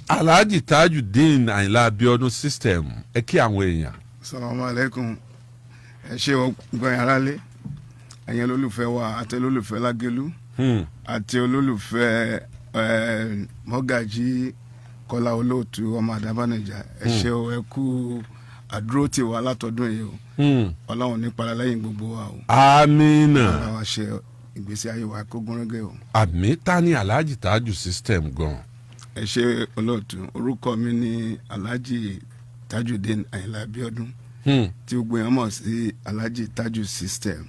Alhaji Tajudeen Àyìnlá Abiodun System, ẹ kí àwọn èèyàn. Salamu alaikum. Ẹ ṣe gbọ́n aráalé, ẹ̀yin olólùfẹ́ wa àti olólùfẹ́ Lágẹ̀lú àti olólùfẹ́ Mọ́gàjí Kọ́lá Olóòtú ọmọ Àdàbánijà. Ẹ ṣe o, ẹ kú àdúró tì wá látọdún yìí o. Ọlọ́run ní padà lẹ́yìn gbogbo wa o. Amina. Ara wa ṣe ìgbésí ayé wa kó gúnrégé o. Àmì. Ta ni Alhaji Taju System gan? Ẹ ṣe, olóòtú. Orúkọ mi ní Alhaji Tajudeen Àyìnlá Abíọ́dún, tí gbogbo èèyàn mọ̀ sí Alhaji Taju System.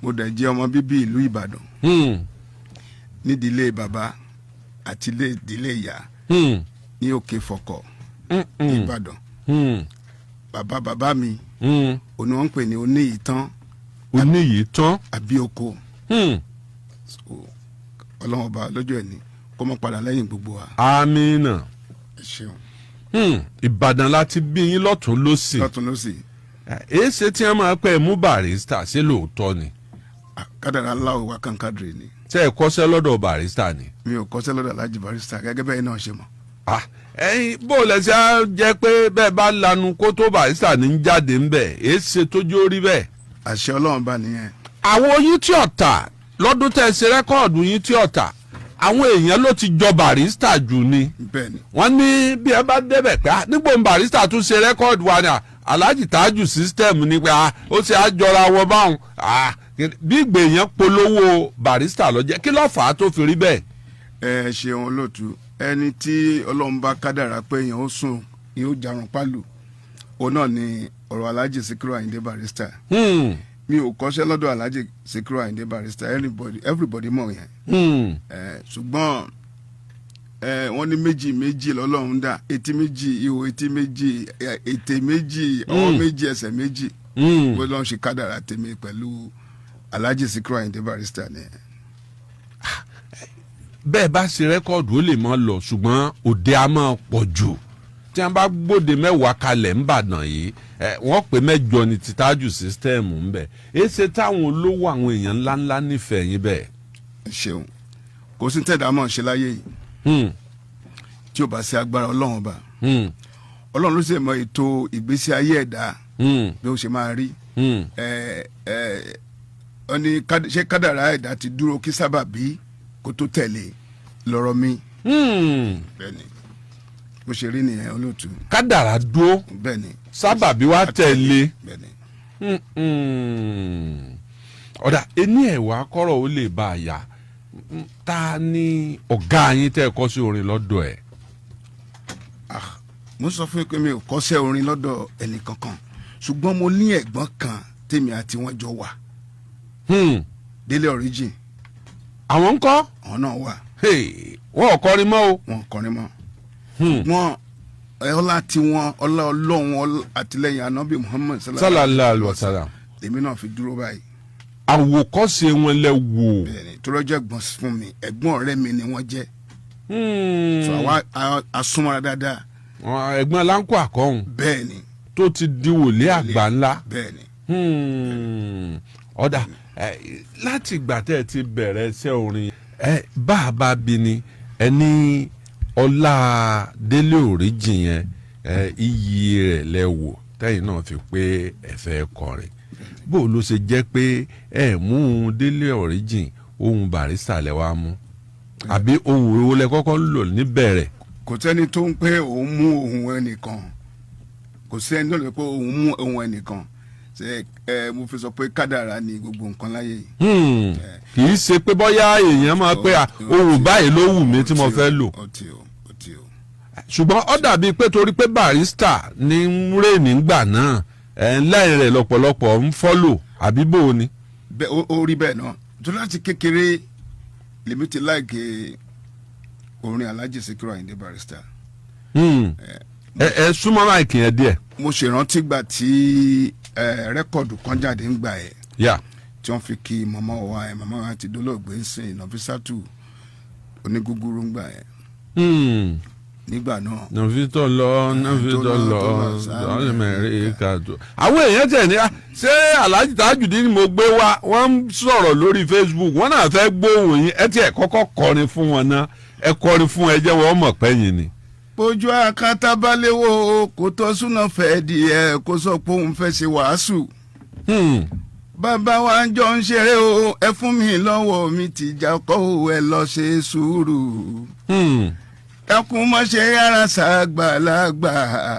Mo dẹ̀ jẹ́ ọmọ bíbí ìlú Ìbàdàn, nídìílé bàbá àti ìdílé ìyá, ní Òkè Fọkọ̀, Ìbàdàn. Bàbá bàbá mi, òní wọ́n ń pè ní Oníyìítán. Oníyìí tán. Àbíoko. So, Ọlọ́run ọba lọ́jọ́ ẹ̀ ní kó mọ́ padà lẹ́yìn gbogbo wa. Amina. Ẹ ṣeun. Ìbàdàn láti bí yín lọ́tún lọ́sì. Lọ́tún lọ́sì. Èé ṣe tí wọ́n máa pẹ́ mú Barrister, ṣé lóòótọ́ ni? Ah, kádàrá ńlá ò wá kankadìrì ni. Ṣé ẹ kọ́ṣẹ́ lọ́dọ̀ Barrister ni? Mi ò kọ́ṣẹ́ lọ́dọ̀ Alhaji Barrister, gẹ́gẹ́ bẹ́ẹ̀ náà ṣe mọ̀. Ah, ẹ̀yin bó lẹ ṣe á jẹ́ pé bẹ́ẹ̀ bá lanu kó tó Barrister ní í jáde ń bẹ̀? Èé ṣe tójú ó rí bẹ́ẹ̀? Àṣẹ Ọlọ́run bá nìyẹn. Àwọn oyin tí ọ̀tà lọ́dún tẹ́ ẹ ṣe record yín tí ọ̀tà, àwọn èèyàn ló ti jọ Barrister jù ni. Bẹ́ẹ̀ ni. Wọ́n ní bí ẹ bá débẹ̀ pé, ah, nígbò ń Barrister tún ṣe record wa ni, ah, Alhaji Taju System ni pé, ah, ó ṣe àjọra wọn báwọn, ah, bí ìgbèyàn polówó Barrister lọ́jẹ́. Kí ló fà á tó fi rí bẹ́ẹ̀? Ẹ ṣeun, olóòtú. Ẹni tí Ọlọ́run bá kádàrá pé èèyàn ó sùn, yóò jarun pálù, òun náà ni ọ̀rọ̀ Alhaji Sikiru Ayinde Barrister. Mi ò kọ́ṣẹ́ lọ́dọ̀ Alhaji Sikiru Ayinde Barrister, everybody mọ̀ yẹn. Ṣùgbọ́n wọ́n ní méjì méjì lọ́lọ́run dá: etí méjì, ihò etí méjì, ètè méjì, ọwọ́ méjì, ẹsẹ̀ méjì. Bó lọ́n ṣe kádàrá tèmi pẹ̀lú Alhaji Sikiru Ayinde Barrister ni. Bẹ́ẹ̀ bá ṣe record, ó lè máa lọ, ṣùgbọ́n òde a máa pọ̀ jù. Tí wọ́n bá gbóde 10 kalẹ̀ ńbàdàn yìí, wọ́n pè mẹ́jọ ní ti Tájù System ńbẹ̀. Èsè táwọn olówó, àwọn èèyàn ńláńlá nífẹ̀ẹ́ yín bẹ́ẹ̀? Ẹ ṣeun. Kò sí tẹ̀dá mọ̀ ṣe láyé yìí tí ó bá sí agbára Ọlọ́run ọba. Ọlọ́run ló sì mọ ètò ìgbésí ayé ẹ̀dá bí ó ṣe máa rí. Ẹ ẹ ọ ní ṣé kádàrá ẹ̀dá ti dúró kí sábàbí kó tó tẹ̀lé lọ́rọ̀ mi. Bẹ́ẹ̀ni, bó ṣe rí nìyẹn, olóòtú. Kádàrá dúró. Bẹ́ẹ̀ni. Sábàbí wá tẹ̀lé. Bẹ́ẹ̀ni. Ọ̀dà ení ẹ̀wà kọ́rọ̀ ó lè bá a yá. Ta ni ọ̀gá yín tẹ́ ẹ kọ́ sí orin lọ́dọ̀ ẹ̀? Ah, mo sọ fún yín pé mi ò kọ́ṣẹ́ orin lọ́dọ̀ ẹnì kankan, ṣùgbọ́n mo ní ẹ̀gbọ́n kan tèmi àti wọn jọ wà. Délé Origin. Àwọn ń kọ́? Àwọn náà wà. Hey, wọn ò kọrin mọ́ o. Wọn kọrin mọ́. Wọn ọlá tiwọn, ọlá Ọlọ́run, àtìlẹ́yìn Anabi Muhammad sallallahu alaihi wasallam. Lèmi náà fi dúró báyìí. Àwòkọ́ṣe wọn lẹ wò. Bẹ́ẹ̀ni, tó lọ́jọ́ ẹ̀gbọ́n fún mi, ẹ̀gbọ́n ọ̀rẹ́ mi ni wọ́n jẹ́. So àwa asúnmọ́ra dáadáa. Ẹ̀gbọ́n láńkó àkọ́hún? Bẹ́ẹ̀ni. Tó ti di wòlé àgbà ńlá. Bẹ́ẹ̀ni. Ọ̀dà láti ìgbà tẹ́ ẹ ti bẹ̀rẹ̀ iṣẹ́ orin ẹ, bá a bá bí ni ẹ ní ọlá Délé Origin yẹn, iyì rẹ̀ lẹ wò tẹ́yìn náà fi pé ẹ fẹ́ kọrin. Bó ló ṣe jẹ́ pé ẹ mú un Délé Origin, ohun Barrister lẹ wá mú, àbí ohun wo lẹ kọ́kọ́ ń lò níbẹ̀rẹ̀? Kò sẹ́ni tó ń pé òun mú ohun ẹnìkan, kò sẹ́ni tó lè pé òun mú ohun ẹnìkan. Ṣe ẹ mo fi sọ pé kádàrá ni gbogbo nǹkan láyé yìí. Kì í ṣe pé bóyá èèyàn máa pé, à, ohun báyìí ló wù mí tí mo fẹ́ lò. Ó ti o, ó ti o. Ṣùgbọ́n ó dàbí pé torí pé Barrister ní ń rè nígbà náà, ẹ̀ ń lẹ́yìn rẹ̀ lọ́pọ̀lọpọ̀ ń follow, àbí bò ó ni? Bẹ́ẹ̀, ó rí bẹ́ẹ̀ náà tó. Láti kékeré lèmi ti like orin Alhaji Sikiru Ayinde Barrister. Ẹ súnmọ́ mic yẹn díẹ̀. Mo ṣèrántí gbà tí record kan jáde ń gbà ẹ̀ tí wọ́n fi kí màmá wa ẹ̀, màmá wa ti dolóògbé ń sìn, Nafisatu onígúgúrú ń gbà ẹ̀ nígbà náà. Nàfitọ́ lọ, nàfitọ́ tó lọ lọ Amẹ́ríkà tó. Àwọn èèyàn tẹ̀ ní, "Ah, ṣé Alhaji Tajudeen ni mo gbé wá?" Wọ́n ń sọ̀rọ̀ lórí Facebook, wọ́n náà fẹ́ gbóhùn yín. Ẹ tiẹ̀ kọ́kọ́ kọrin fún wọn náà. Ẹ kọrin fún ẹ, jẹ́ wọ́n mọ̀ pẹ́yìn ni. Bójú akátá bá léwó, kò tọ́ súná fẹ́ di ẹ kó sọ pé òun fẹ́ ṣe wàásù. Bàbá wa jọ ń ṣeré o, ẹ fún mi lọ́wọ́ mi tìjà kọ́ o, ẹ lọ ṣe sùúrù. Dákun, mọ́ ṣe yára ṣàgbàlagbà,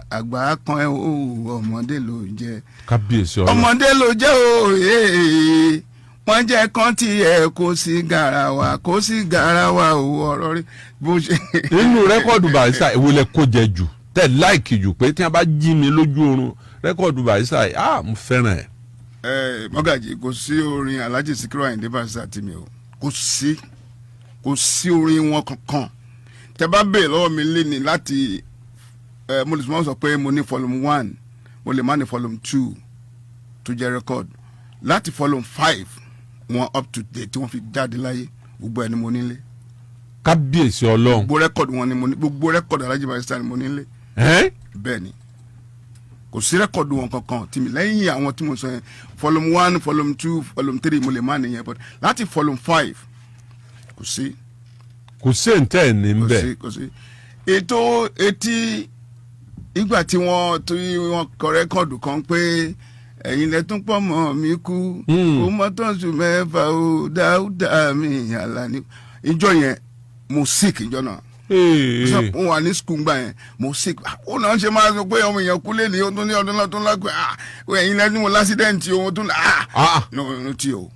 àgbà kan ẹ o, ọmọdé ló jẹ́. Kábíyèsí Ọlọ́run. Ọmọdé ló jẹ́ o, ee. Wọ́n jẹ́ kán tí ẹ kó sí garawa, kó sí garawa o, ọ̀rọ̀ rí bó ṣe. Nínú record Barrister, èwo lẹ kó jẹ jù tẹ like jù pé tí wọ́n bá jí mi lójú oorun, record Barrister, ah, mo fẹ́ràn ẹ̀? Ẹ mọ́gàjì, kò sí orin Alhaji Sikiru Ayinde Barrister tí mi ò kò sí, kò sí orin wọn kankan. Tẹ bá bèèrè lọ́wọ́ mi léni láti ẹ, mo lè sọ pé mo ní volume 1, mo lè má ní volume 2 tó jẹ́ record láti volume 5 wọn up to date tí wọ́n fi jáde láyé. Gbogbo ẹ̀ ni mo nílé. Kábíyèsí Ọlọ́run. Gbogbo record wọn ni mo ní, gbogbo record Alhaji Barrister ni mo nílé. Ẹ́n? Bẹ́ẹ̀ ni, kò sí record wọn kankan tí mi lẹ́yìn àwọn tí mo sọ yẹn, volume 1, volume 2, volume 3, mo lè má nìyẹn, but láti volume 5, kò sí. Kò sí ǹtẹ́ ẹ̀ ní Kò bẹ́ẹ̀. sí, kò sí. Ètò etí ìgbà tí wọ́n kọ record kan pé ẹ̀yin lẹ tún pọ̀ mọ́ mi kú, kó mọ́tò sùn 6 o, Dáúdà mi Àlàní. Ìjọ yẹn mo sick ìjọ náà. Mo wà ní school gbà yẹn, mo sick. Ó náà ṣe máa sọ pé ọmọ èèyàn kú lé ní ọdún ní ọdún náà tó ń lápẹ́, ah, ẹ̀yin lẹ́nu mo l'accident ohun tó ń ah. Ah. No, no, tí o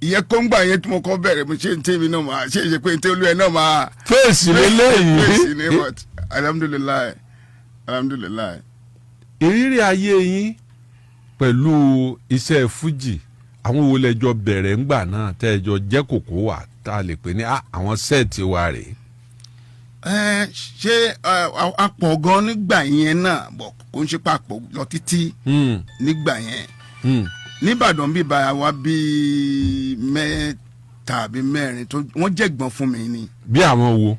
ìyẹn kó ń gbà yẹn tí mo kọ́ bẹ̀rẹ̀, mo ṣe ń tẹ́mi náà máa ṣe é ṣe pé ń tẹ́ olú ẹ̀ náà máa fèsì lélẹ́yìí. Fèsì ni, but alhamdulillahi, alhamdulillahi. Ìrírí ayé yín pẹ̀lú iṣẹ́ fújì, àwọn wo lẹjọ bẹ̀rẹ̀ ńgbà náà tẹ́ ẹ jọ jẹ́ kòkó wà tá a lè pè ní ah, àwọn set wa rèé? Ẹ ṣé a pọ̀ gan nígbà yẹn náà, bọ̀ kò ń ṣe papọ̀ lọ títí nígbà yẹn. Nìbàdàn bíbá wa bíi mẹ́ta àbí mẹ́rin tó wọ́n jẹ́ ẹ̀gbọ́n fún mi ni. Bí àwọn wo?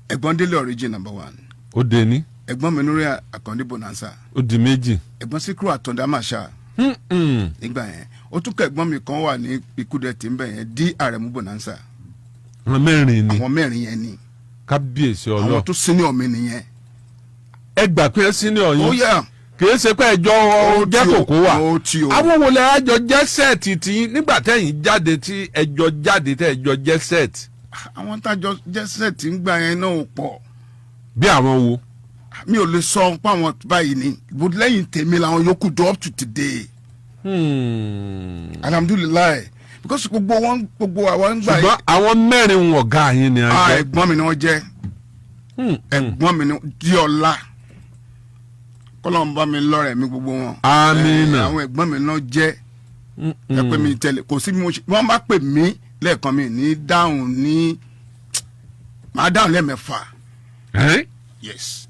Ẹ̀gbọ́n Délé Origin number 1. Ó de ní. Ẹ̀gbọ́n mi Núrí Àkàndé Bonanza. Ó di méjì. Ẹ̀gbọ́n Síkírù Àtàndá Màṣá nígbà yẹn. Ó tún kọ ẹ̀gbọ́n mi kan wà ní Ikúdẹ̀tì ńbẹ̀ yẹn, dí Àrẹ̀mú Bonanza. Àwọn mẹ́rin ni. Àwọn mẹ́rin yẹn ni. Kábíyèsí Àwọn Ọlọ́run. tó senior mi nìyẹn. Ẹ gbà pé senior Ó yín. yà. Kì í ṣe pé ẹjọ́ Ó jẹ́ tí o, kòkó wà. Ó tí o. Àwọn wo lẹ àjọ jẹ́ set tí nígbà tẹ́yìn jáde, tí ẹjọ́ jáde, tẹ́ ẹjọ́ jẹ́ set? Àwọn tájọ jẹ́ set ń gbà yẹn náà ò pọ̀. Bí àwọn wo? Mi ò lè sọ pé àwọn báyìí ni, but lẹ́yìn tèmi làwọn yòókù tó up to today. Alhamdulillahi, because gbogbo wọn, gbogbo àwọn ń gbà. Ṣùgbọ́n àwọn mẹ́rin wọn, ọ̀gá yín ni a Ah, jẹ́. Ẹ̀gbọ́n mi ni wọ́n jẹ́. Ẹ̀gbọ́n mi ni Díọ̀lá, kọ́lọ́n bá mi lọ́rẹ̀ mi gbogbo wọn. Amina. Àwọn ẹ̀gbọ́n mi náà jẹ́ ẹ pé mi tẹ́lẹ̀, kò sí bí mo ṣe, wọ́n bá pè mí lẹ́ẹ̀kan, mi ní dáhùn, ní màá dáhùn lẹ́ẹ̀mẹ́fà. Ẹ́n? Yes.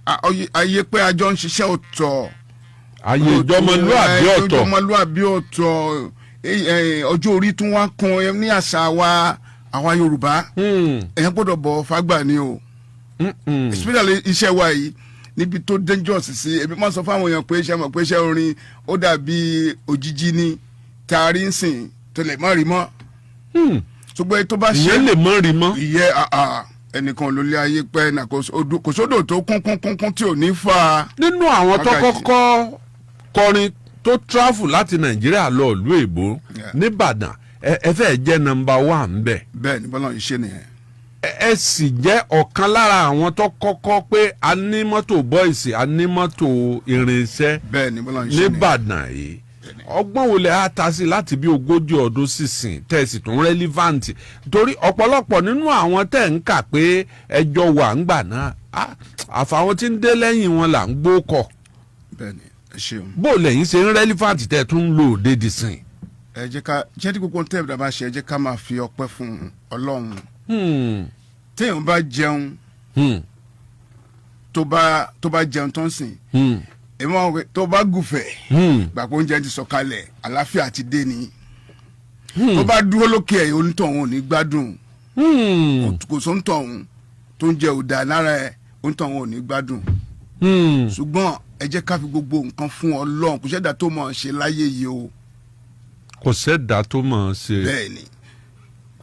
Ah, ayé pé a jọ ń ṣiṣẹ́ ọ̀tọ̀. Ayé ìjọmọlúàbí ọ̀tọ̀. Ìjọmọlúàbí ọ̀tọ̀. Ọjọ́ orí tún wá kún ẹ ní àṣà wa, àwa Yorùbá, èèyàn gbọ́dọ̀ bọ̀ fágbà ni o, especially iṣẹ́ wa yìí níbi tó dangerous sí. Èmi máa ń sọ fáwọn èèyàn pé iṣẹ́ mọ̀ pé iṣẹ́ orin ó dàbí òjijì ni taari ń sìn tó lè má rí mọ́, ṣùgbọ́n tó bá ṣe Ìyẹn lè mọ́ rí mọ́. Ìyẹ́ ẹnìkan ló lé ayé pẹ́ náà, kò sódò tó kún kún kún kún tí ò ní fà á. Nínú àwọn tó Wákàtí. kọ́kọ́ kọrin tó travel láti Nàìjíríà lọ ìlú èbó nìbàdàn, ẹ fẹ́ jẹ́ number 1 ńbẹ̀. Bẹ́ẹ̀ ni, bọ́lá ṣe nìyẹn. Ẹ sì jẹ́ ọ̀kan lára àwọn tó kọ́kọ́ pé a ní mọ́tò boys, a ní mọ́tò irinṣẹ́ Bẹ́ẹ̀ ni, bọ́lá ṣe nìyẹn. nìbàdàn yìí. Ọgbọ́n wo lẹ á ta sí láti bí 40 ọdún sísìn tẹ̀sí tún relevant? Torí ọ̀pọ̀lọpọ̀ nínú àwọn tẹ̀ ń kà pé ẹjọ́ wà ń gbà náà, àfàwọn tí ń dé lẹ́yìn wọn là ń gbó kọ̀. Bẹ́ẹ̀ ni, ẹ ṣeun. Bó lẹ́yìn ṣe ń relevant tẹ̀ tún ń lò òde dìsìn? Ẹ jẹ́ ká jẹ́ tí gbogbo tẹ́ ẹ bá ṣe, ẹ jẹ́ ká máa fi ọpẹ́ fún Ọlọ́run. Téèyàn bá jẹun, tó bá jẹun tó ń sìn, èmi máa ń wọ pé tó bá gùfẹ̀, gbàgbọ́ oúnjẹ ti sọ̀kalẹ̀, àlàáfíà ti dé ni. Tó bá dúró lókè ẹ̀, onítọ̀hún ò ní gbádùn. Kò sóńtọ̀hún tó ń jẹ òdà lára ẹ̀, onítọ̀hún ò ní gbádùn. Ṣùgbọ́n ẹ jẹ́ ká fi gbogbo nǹkan fún Ọlọ́run. Kò sẹ́dá tó mọ̀ ọ́n ṣe láyé yìí o. Kò sẹ́dá tó mọ̀ ọ́n ṣe. Bẹ́ẹ̀ ni.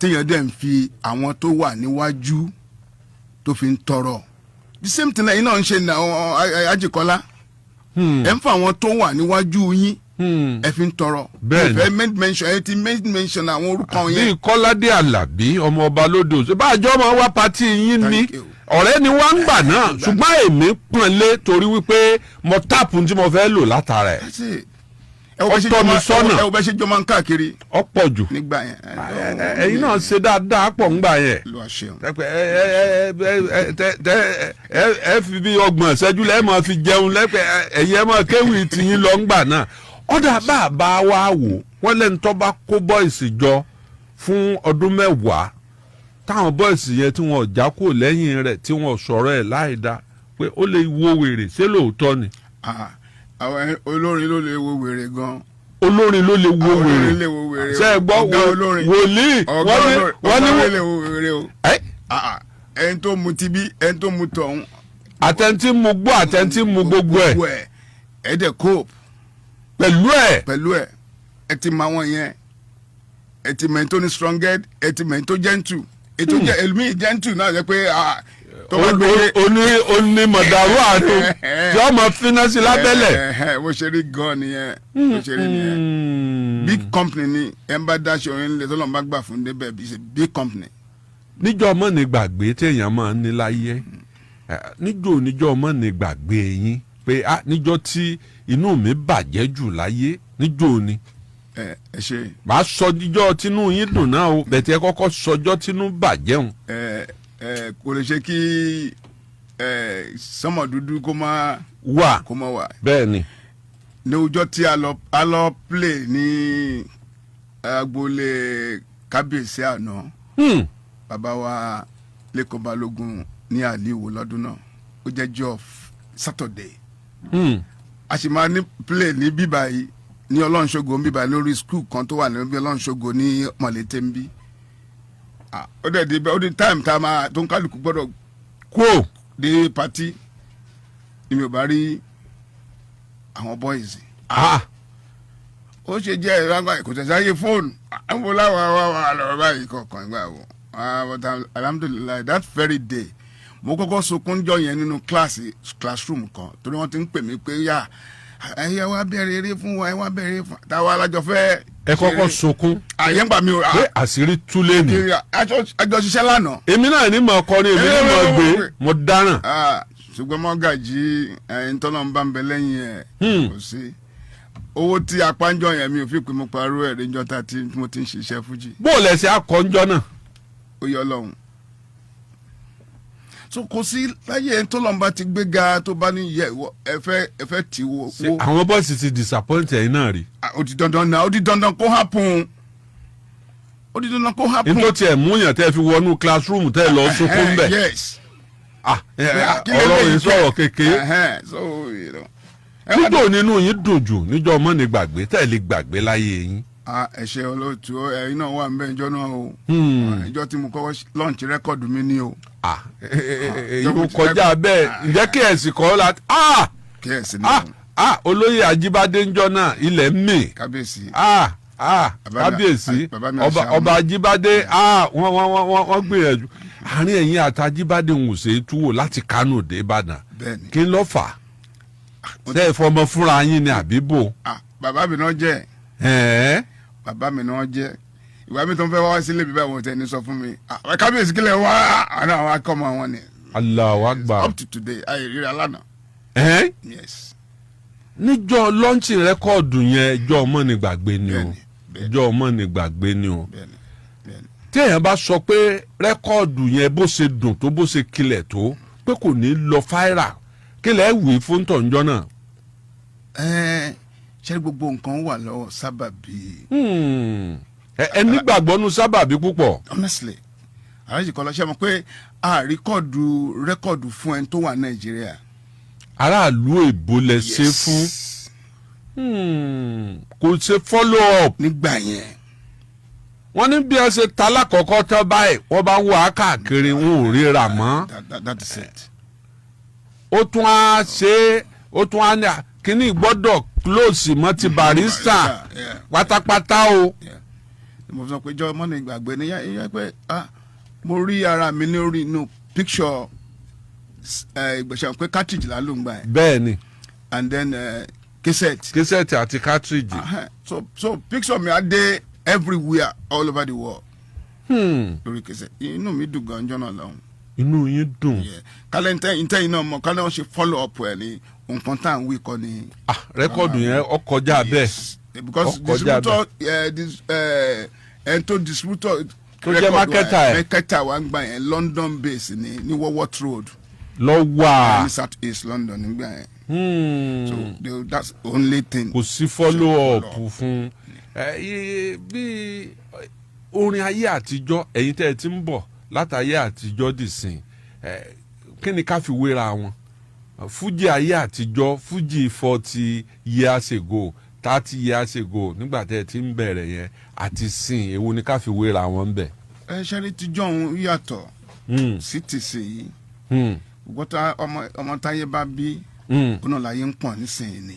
Téèyàn dẹ̀ ń fi àwọn tó wà níwájú tó fi ń tọrọ, the same thing lẹ́yìn náà ń ṣe ní Ajíkọ́lá. Ẹ̀ ń fa àwọn tó wà níwájú yín, ẹ fi ń tọrọ. Bẹ́ẹ̀ni. Ẹ fẹ́ mention, ẹ ti mention àwọn orúkọ Bíi yẹn. Kọ́ládé Àlàbí, ọmọ ọba lóde òsè, bá àjọ ọmọ wa party yín ní. Thank you. Ọ̀rẹ́ ni wá ń gbà náà, ṣùgbọ́n èmi pọ́n lé torí wípé mo tap tí mo fẹ́ lò látara ẹ̀. That's it. Ẹ wo bẹ́ ṣe Ó tọ́ jọ mi sọ́nà. ẹ wo bẹ́ ṣe jọ máa ń káàkiri Ọ̀pọ̀ jù. nígbà yẹn. Ẹ̀yin náà ṣe dáadáa pọ̀ ńgbà yẹn. Lọ ṣeun. Ẹ ẹ ẹ ẹ tẹ ẹ ẹ fi bí 30 ìṣẹ́jú lẹ́ẹ̀ máa fi jẹun lẹ́pẹ́, ẹ̀yin ẹ máa kéwì tìyín lọ ńgbà náà. Ọ̀dà bá a bá wa wò wọ́n lẹ́nu tó bá kó boys jọ fún ọdún 10, táwọn boys yẹn tí wọ́n já kúrò lẹ́yìn rẹ̀, tí wọ́n sọ̀rọ̀ ẹ̀ láì dá, pé ó lè wo wèrè, ṣé lóòótọ́ ni? Ah, àwọn olórin ló lè wo wèrè gan. Olórin ló lè wo Àwọn wèrè? Olórin lè wo wèrè. Ṣé ẹ gbọ́? Ọ̀gá olórin. Wòlíì. Ọ̀gá Wọ́n ní olórin, wọ́n ní ọ̀gá olórin lè wo wèrè o. Ẹ́? Ah, ah, ẹni tó mu ti bí, ẹni tó mu tọ̀hún. Àtẹ̀ntì mu gbọ́, àtẹ̀ntì mu gbogbo ẹ̀. Gbogbo ẹ̀, ẹ̀ dẹ̀ cope Pẹ̀lú ẹ̀. pẹ̀lú ẹ̀. Ẹ ti mọ àwọn yẹn, ẹ ti mọ ẹni tó ní strong head, ẹ ti mọ ẹni tó gentle, ètò jẹ ẹlòmíì gentle náà jẹ pé, ah, tó bá gbé Oní onímọ̀dàrú àrùn tí wọ́n mọ̀ finá sí lábẹ́lẹ̀. Bó ṣe rí gan nìyẹn, bó ṣe rí nìyẹn. Big company ni ẹ ń bá dáṣọ orin lè tọ́lọ́ ń bá gbà fún débẹ̀ bí ṣe big company. Níjọ́ ọmọ ní gbàgbé téèyàn máa ń ní láyé, níjọ́ ọmọ ní gbàgbé yín pé, ah, níjọ́ tí inú mi bàjẹ́ jù láyé, níjọ́ ni. Ẹ ẹ ṣe. Màá sọ níjọ́ tínú yín dùn náà o, bẹ̀tẹ̀ ẹ kọ́kọ́ sọjọ́ tínú bàjẹ́ òun. Ẹ ẹ kò lè ṣe kí ẹ sọmọ dúdú kó má Wà. kó má wà. Bẹ́ẹ̀ ni. Ní ọjọ́ tí a lọ play ní agboolé kábíyèsí àná, bàbá wa Lẹ́kọ̀ọ́ Balógun ní àlìwò lọ́dún náà, ó jẹ́ jọ́ Saturday. A sì máa ní play ní bíbá yìí ní Ọlọ́nṣogo ń bíbá lórí school kan tó wà ní Ọlọ́nṣogo ní Mọ̀lété ń bí. Ah, ó dẹ̀ di ó di time tá a máa tó ń kálukú gbọ́dọ̀ Kúò. dé party ni mi ò bá rí àwọn boys. Ah. Ó ṣe jẹ́ ìrágbá kò tẹ̀sí ayé fóònù àwọn láwa wá wà lọ́wọ́ báyìí kọ̀ọ̀kan ìgbà wo. Ah, but alhamdulillahi, that very day mo kọ́kọ́ sunkún jọ yẹn nínú kíláàsì, classroom kan, torí wọ́n ti ń pè mí pé yà, ẹ wá bẹ̀rẹ̀ eré fún wa, ẹ wá bẹ̀rẹ̀ eré fún wa, táwa alájọ fẹ́. Ẹ kọ́kọ́ sunkún. Àyẹ̀ ń gbà mí o. Pé àṣírí tú lẹ́nu. Kiri àjọ ṣiṣẹ́ lánàá. Èmi náà ní mọ̀ ọkọrin, èmi ní mọ̀ gbé, mo dáràn. Ah, ṣùgbọ́n mọ́gàjí ẹ̀yìn tọ́nà ń bá ń bẹ lẹ́yìn ẹ̀, kò sí owó tí apánjọ yẹn, mi ò fi pé mo parọ́ ẹ̀ níjọ́ tá tí mo ti ń ṣiṣẹ́ fújì. Bó o lẹ̀ ṣe akọ́njọ́ náà? Ó yọ Ọlọ́run, so kò sí láyé ẹni tó lọ́n bá ti gbéga tó bá ní yẹ ìwọ ẹ fẹ́ tì wo. Ṣé àwọn boys ti disappoint ẹ̀yin náà rí? Ah, ó di dandan náà, ó di dandan kó happen, ó di dandan kó happen. Nítorí tiẹ̀ mú yàn tẹ́ fi wọnú classroom tẹ́ lọ sunkún bẹ̀. Yes. Ah, Kí ọ̀rọ̀ lélẹ́yìí yìí sọ̀rọ̀ kékeré. So you know. Ẹ wá Níjọ́ nínú yín dùn jù, níjọ́ mọ́ ni gbàgbé tẹ́ lè gbàgbé láyé yín? Ah, ẹ ṣé olóòtú, ẹ̀yin náà wà nbẹ ìjọ náà o. Ìjọ tí mo kọ́kọ́ launch record mi ní o. Ah, èyí kò kọjá bẹ́ẹ̀. Ǹjẹ́ kí ẹ̀sìn kọ́ la, ah! Kí ẹ sì ní. Ah ah, olóyè Ajíbádé, ńjọ́ náà ilẹ̀ ń mì. Kábíyèsí. Ah ah. Kábíyèsí. Bàbá mi Ọba Àṣàmú. Ọba Ajíbádé, ah, wọ́n gbìyànjú. Àárín ẹ̀yìn àti Ajíbádé ń ṣe é túwò láti Kánò dé Ìbàdàn. Bẹ́ẹ̀ni. Kí ló fà á? Ṣé ẹ fọmọ fúnra yín ni àbíbò? Ah, bàbá mi náà jẹ́. Ẹ̀ẹ́. Bàbá mi náà jẹ́. Ìwà mi tó ń fẹ́ wá sílé bíbá wọn tẹ̀ ní sọ fún mi. Ah, kábíyèsí, kílẹ̀ wá àná àwọn akọ́mọ wọn ni. Allahu Akbar. Up to today, ayé ríra lánàá. Ẹ̀ẹ́. Yes. Níjọ́ launch record yẹn, jọ́ ọmọ ní gbàgbé ni o. Bẹ́ẹ̀ni, bẹ́ẹ̀ni. Jọ́ ọmọ ní gbàgbé ni o. Bẹ́ẹ̀ni, bẹ́ẹ̀ni. Téèyàn bá sọ pé record yẹn, bó ṣe dùn tó, bó ṣe kilẹ̀ tó, pé kò ní lọ fáírà, kílẹ̀ wí fún tọ̀njọ́ náà? Ẹ ṣé, gbogbo nǹkan wà lọ́wọ́ sábàbí. Ẹ nígbàgbọ́ nu sábàbí púpọ̀. Honestly, Aláàjì Kọ́lá, ṣe mọ̀ pé a record record fún ẹni tó wà Nàìjíríà. Aráàlú èbó lẹ ṣe fún. Kò ṣe follow up. Nígbà yẹn. Wọ́n ní bí ẹ ṣe ta lákọ̀ọ́kọ́ tán báyìí, wọ́n bá ń wà á káàkiri, wọn ò ríra mọ́. That is it. Ó tún á ṣe é, ó tún á ní kíní gbọ́dọ̀ close mọ́ ti Barrister pátápátá o. Yeah. Mo sọ pé jọ mọ́ni ìgbàgbé ni yá pé, ah, mo rí ara mi lórí inú picture ìgbésẹ̀ pé cartridge là ń lò ń gbà yẹn. Bẹ́ẹ̀ ni. And then cassette. Cassette àti cartridge. So picture mi á dé everywhere, all over the world lórí cassette. Inú mi dùn gan jọ́nà lọ́hùn. Inú yín dùn. Yeah. Kálẹ̀ ntẹ́yìn náà mọ̀ kálẹ̀ wọ́n ṣe follow up ẹ̀ ní nǹkan tá à ń wí kọ́ ni. Ah, record yẹn ó kọjá bẹ́ẹ̀. Yes. Because Ó kọjá. distributor, ẹn tó distributor Tó jẹ́ marketer ẹ̀. Marketer wa ń gbà yẹn, London base ní Walworth Road. Lọ́wọ́. Ní South East London nígbà yẹn. So that's the only thing. Kò sí follow up fún ẹ bí orin ayé àtijọ́. Ẹ̀yin tẹ́ ẹ ti ń bọ̀ látàyé àtijọ́ dìsìn ẹ, kí ni ká fi wéra wọn? Fújì ayé àtijọ́, fújì 40 years ago, 30 years ago, nígbà tẹ́ ẹ ti ń bẹ̀rẹ̀ yẹn àti sìn, èwo ni ká fi wéra wọn bẹ̀? Ẹ ṣẹ́rí, tíjọ́ òun yàtọ̀ sí tìsín yìí. Gbọ́tà ọmọ táyé bá bí, òun náà láyé ń pọ̀n nísìnyí ni.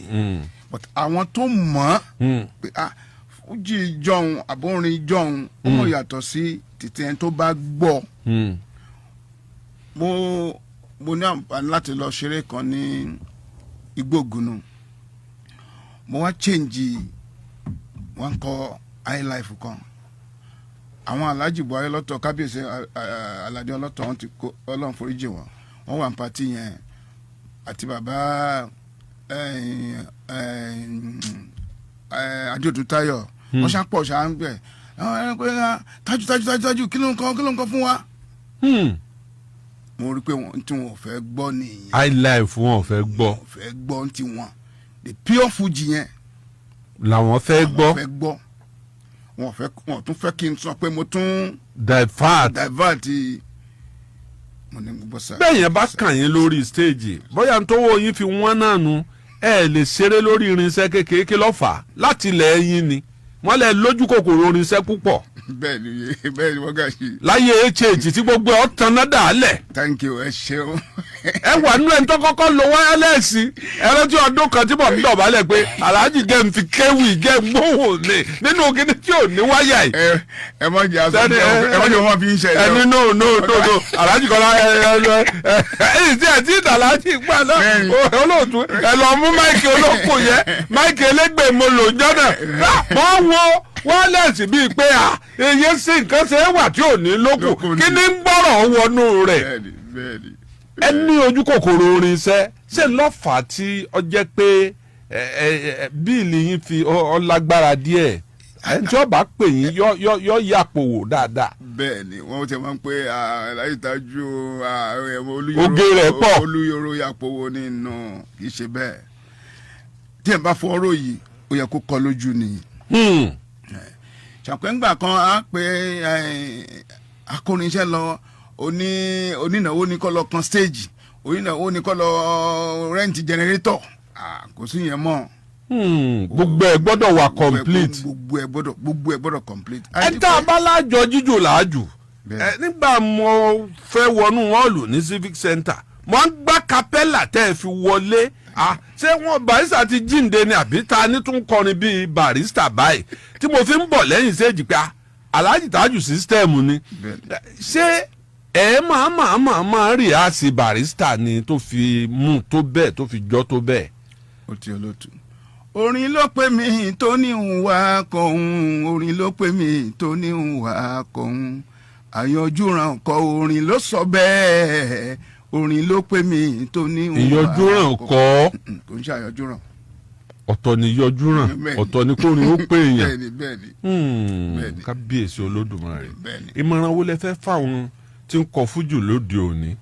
But àwọn tó mọ̀ ọ́n pé, ah, fújì jọ̀hún àbórin jọ̀hún, ó mọ̀ yàtọ̀ sí títí ẹni tó bá gbọ́. Mo ní àǹfààní láti lọ ṣeré kan ní Igbóògùnù. Mo wá change, wọn kọ high life kan. Àwọn Alhaji Buhari lọ́tọ̀, kábíyèsí Aládé ọlọ́tọ̀, wọn ti kó, Ọlọ́run foríjì wọn, wọn wà ní party yẹn àti bàbá Adéòtún Táyọ̀. Wọ́n ṣá pọ̀ ṣá ń bẹ̀ pé, "Tájú, Tájú, Tájú, Tájú, kí ló ń kọ́? Kí ló ń kọ́ fún wa?" Mo rí i pé wọ́n tí wọn ò fẹ́ gbọ́ nìyẹn. High life wọn ò fẹ́ gbọ́. Wọn ò fẹ́ gbọ́ ti wọn, the pure Fuji yẹn làwọn fẹ́ gbọ́. Àwọn fẹ́ gbọ́. Wọn ò fẹ́, wọn ò tún fẹ́ kí n sọ pé mo tún divert. Divert. Mo ní gbọ́ sá. Bẹ́ẹ̀ yẹn bá kàn yín lórí stage, bóyá n tówó yín fi wọ́n náà nu, ẹ lè ṣeré lórí irinṣẹ́ kékeré. Kí ló fà á? Láti ilẹ̀ yín ni wọ́n lè lójú kòkòrò irinṣẹ́ púpọ̀. Bẹ́ẹ̀ ni, bẹ́ẹ̀ ni, wọ́n gà sí. Láyé hh tí gbogbo ẹ̀ ọ́ tanná dàálẹ̀. Thank you, ẹ ṣeun. Ẹ wà nínú ẹni tó kọ́kọ́ lo wireless. Ẹ rántí ọdún kan tí mò ń dọ̀bálẹ̀ pé Aláàjì jẹ́ ń fi kéwì jẹ́ ń gbóhùn mi nínú kíní tí ò ní wáyà yìí? Ẹ má jẹ aṣọ. Sẹ́ni ẹ má jẹ wọn fi ń ṣe. Ẹni no, no, no, no, Aláàjì Kọ́lá, ẹ ẹ ẹ ẹ èyí tí ẹ ti dàlájì gbà náà. Bẹ́ẹ̀ni. Olóòtú ẹ lọ mú mic olóko yẹn, mic elégbè mo lò jọ́nà. Wọ́n wo wireless bíi pé à èyí sí nǹkan ṣe é wà tí ò ní lókun. Lókun ni. Kí ni ń gbọ́rọ̀ wọnú rẹ̀? Bẹ́ẹ̀ni, bẹ́ẹ̀ni. Ẹ ní ojú kòkòrò orin iṣẹ́ ṣe lọ́fà tí ó jẹ́ pé ẹ ẹ ẹ bill yín fi ọ lágbára díẹ̀. Ẹni tí ó bá pè yín yọ yàpò wò dáadáa. Bẹ́ẹ̀ni, wọ́n ti máa ń pè Aláyí Tájú Olúyọ̀rọ̀. Oge rẹ̀ pọ̀. Olúyọ̀rọ̀ yàpò nínú, kì í ṣe bẹ́ẹ̀. Tí ẹ̀ bá fọwọ́rọ̀ yìí, ó yẹ kó kọ lójú ni. Ṣàpẹ́ngbà kan á pé akórinṣẹ́ lọ, onínáwó ní kó lọ kan stage, onínáwó ní kó lọ rent generator. Kò sí yẹn mọ́. Gbogbo ẹ gbọ́dọ̀ wà complete. Gbogbo ẹ gbọ́dọ̀ complete. Ẹ tá a bá lájọ jíjò làájù. Bẹ́ẹ̀. Ẹ nígbà mo fẹ́ wọnú hall ní Civic Center, mo ń gbá capella tẹ́ ẹ fi wọlé. Ah, ṣé wọn Barrister ti jíǹde ni àbí ta ni tún kọrin bíi Barrister báyìí tí mo fi ń bọ̀ lẹ́yìn séèjì pé, ah, Alhaji Tájù system ni. Bẹ́ẹ̀. Ṣé ẹ máa rehearse Barrister ni tó fi mú tó bẹ́ẹ̀, tó fi jọ́ tó bẹ́ẹ̀? Ó ti olótú. Orin ló pè mí tó ní ń wá kọ̀hún, orin ló pè mí tó ní ń wá kọ̀hún, àyànjúràn kọ, orin ló sọ bẹ́ẹ̀, orin ló pè mí tó ní ń wá. Ìyọjúràn kọ́. Kò ń ṣe àyànjúràn. Ọ̀tọ̀ ni yọjúràn. Bẹ́ẹ̀ni. Ọ̀tọ̀ ni kórin ó pè èèyàn. Bẹ́ẹ̀ni, bẹ́ẹ̀ni. Bẹ́ẹ̀ni. Kábíyèsí Olódùmarè. Bẹ́ẹ̀ni. Ìmọ̀ràn wo lẹ fẹ́ fáwọn tí ń kọ fújì lóde òní?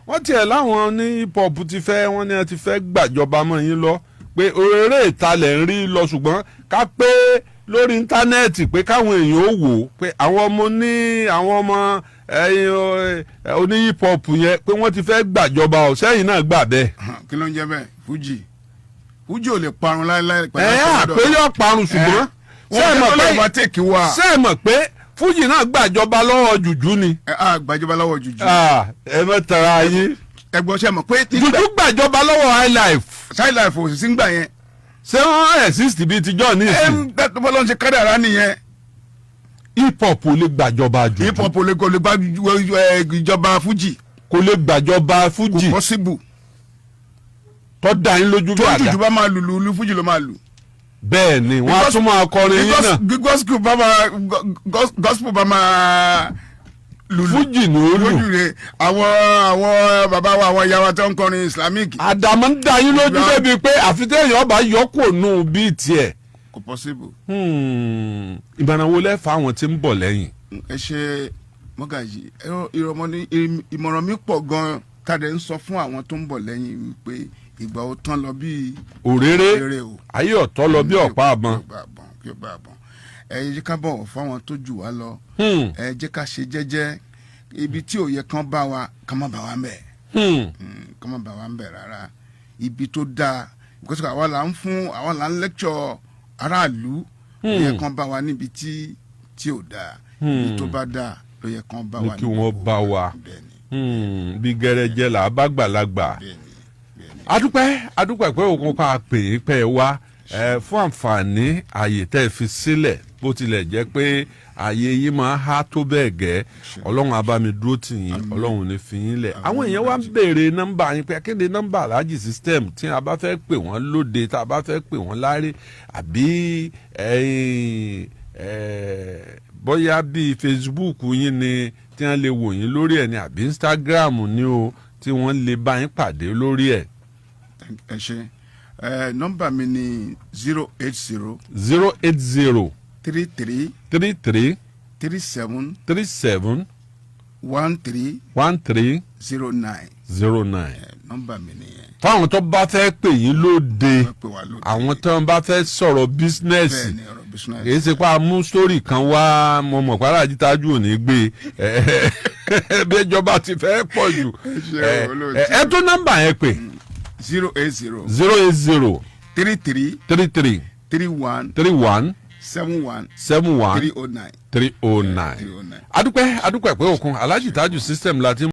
Wọ́n tiẹ̀ láwọn ní hip hop ti fẹ́, wọ́n ní wọ́n ti fẹ́ gbàjọba mọ́ yín lọ pé eré ìtalẹ̀ ń rí lọ, ṣùgbọ́n ká pé lórí internet pé káwọn èèyàn ó wò ó pé àwọn ọmọ ní àwọn ọmọ ẹ̀yìn oní hip hop yẹn pé wọ́n ti fẹ́ gbàjọba ọ̀ sẹ́yìn náà gbà bẹ́ẹ̀. Kí ló ń jẹ́ bẹ́ẹ̀? Fújì, fújì ò lè parun láéláé pẹ̀lú Ẹ àṣẹ á lọ́dọ̀. pé yóò parun, ṣùgbọ́n ṣé ẹ mọ̀ Wọ́n pé jẹ́ kó tèkì wá. Ṣé ẹ mọ̀ pé fújì náà gbàjọba lọ́wọ́ jùjú ni? Ẹ á gbàjọba lọ́wọ́ jùjú. Ah, ẹ mọ̀ tara yín. Ẹgbọ́n, ṣe mọ̀ pé Jùjú gbàjọba lọ́wọ́ highlife. Highlife ò sì sí ń gbà yẹn. Ṣé wọ́n exist bíi tijọ́ ní Ẹ ìsìn? ń bọ́lá ń ṣe kádàrá nìyẹn. Hip hop ò lè gbàjọba jù. Hip hop ò lè, kò lè gba ìjọba fuji. Kò lè gbàjọba Kò fújì. possible. Tó dá yín lójú bí Tó àdá. jùjú bá máa lùlù lu fuji ló máa lù. Bẹ́ẹ̀ ni, wọ́n á tún máa kọrin yín náà. Gospel bá máa gospel bá máa lùlù. Fújì ni ó lù. Lójú rẹ, àwọn bàbá wa, àwọn ìyá wa tó ń kọrin Islamic. Àdàmọ́ ń dá yín lójú débi pé àfi téèyàn bá yọ kúrò nù bíi tiẹ̀. Kò possible. Ìmọ̀ràn wo lẹ fà àwọn tí ń bọ̀ lẹ́yìn? Ẹ ṣe, mọ́gàjì. Ìmọ̀ràn mi pọ̀ gan-an tàdé ń sọ fún àwọn tó ń bọ̀ lẹ́yìn wípé ìgbà ó tán lọ bíi òréré. Eré o. Ayé ọ̀tọ̀ lọ bí ọ̀pá àbọ̀n. Kí ó bá àbọ̀n, kí ó bá àbọ̀n. Ẹ jẹ́ ká bọ̀wọ̀ fáwọn tó jù wá lọ. Ẹ jẹ́ ká ṣe jẹ́jẹ́. Ibi tí ò yẹ kán bá wa, kán má bá wa ń bẹ̀. Kán má bá wa ń bẹ̀ rárá. Ibi tó dáa, because àwa là ń fún, àwa là ń lecture aráàlú. Ó yẹ kán bá wa níbi tí ò dáa. Ibi tó bá dáa ló yẹ kán bá Ní wa. kí wọ́n bá wa. Bẹ́ẹ̀ ni. Bí gẹ́rẹ́jẹ́ là á bá gbàlagbà. Bẹ́ẹ̀ ni. Adúpẹ́, adúpẹ́ pé òkun pa pè é pẹ́ wá ẹ fún àǹfààní ààyè tẹ́ ẹ fi sílẹ̀. Bó tilẹ̀ jẹ́ pé ààyè yín máa há tó bẹ́ẹ̀ gẹ́, Ọlọ́run á bá mi dúró tì yín, Ọlọ́run ò ní fi yín lẹ̀. Àwọn èèyàn wá ń béèrè nọ́mbà yín pé akéde nọ́mbà Alhaji System tí a bá fẹ́ pè wọ́n lóde, tá a bá fẹ́ pè wọ́n láre, àbí ẹ̀yin, bóyá bíi Facebook yín ni tí wọ́n lè wò yín lórí ẹ̀ ni, àbí Instagram ni o, tí wọ́n lè bá yín pàdé lórí ẹ̀. Ẹ ṣe. Nọ́mbà mi ni 080 080 33 33 37 37 13 13 09. 09. Nọ́mbà mi nìyẹn. Fáwọn tó bá fẹ́ pè yín lóde, Wọ́n pè wá lóde. àwọn tó bá fẹ́ sọ̀rọ̀ business. Bẹ́ẹ̀ ni, ọ̀rọ̀ business. Kì í ṣe pé a mú sítórì kan wá, mo mọ̀ pé Alhaji Tájù ò ní gbé e bí ìjọba ti fẹ́ pọ̀ jù. Ṣe olóòtú. Ẹ tún nọ́mbà yẹn pè. 080 080 33 33 31 31 71 71 309. 309. 309. Adúpẹ́, adúpẹ́ pé òkun Alhaji Tájù System la ti ń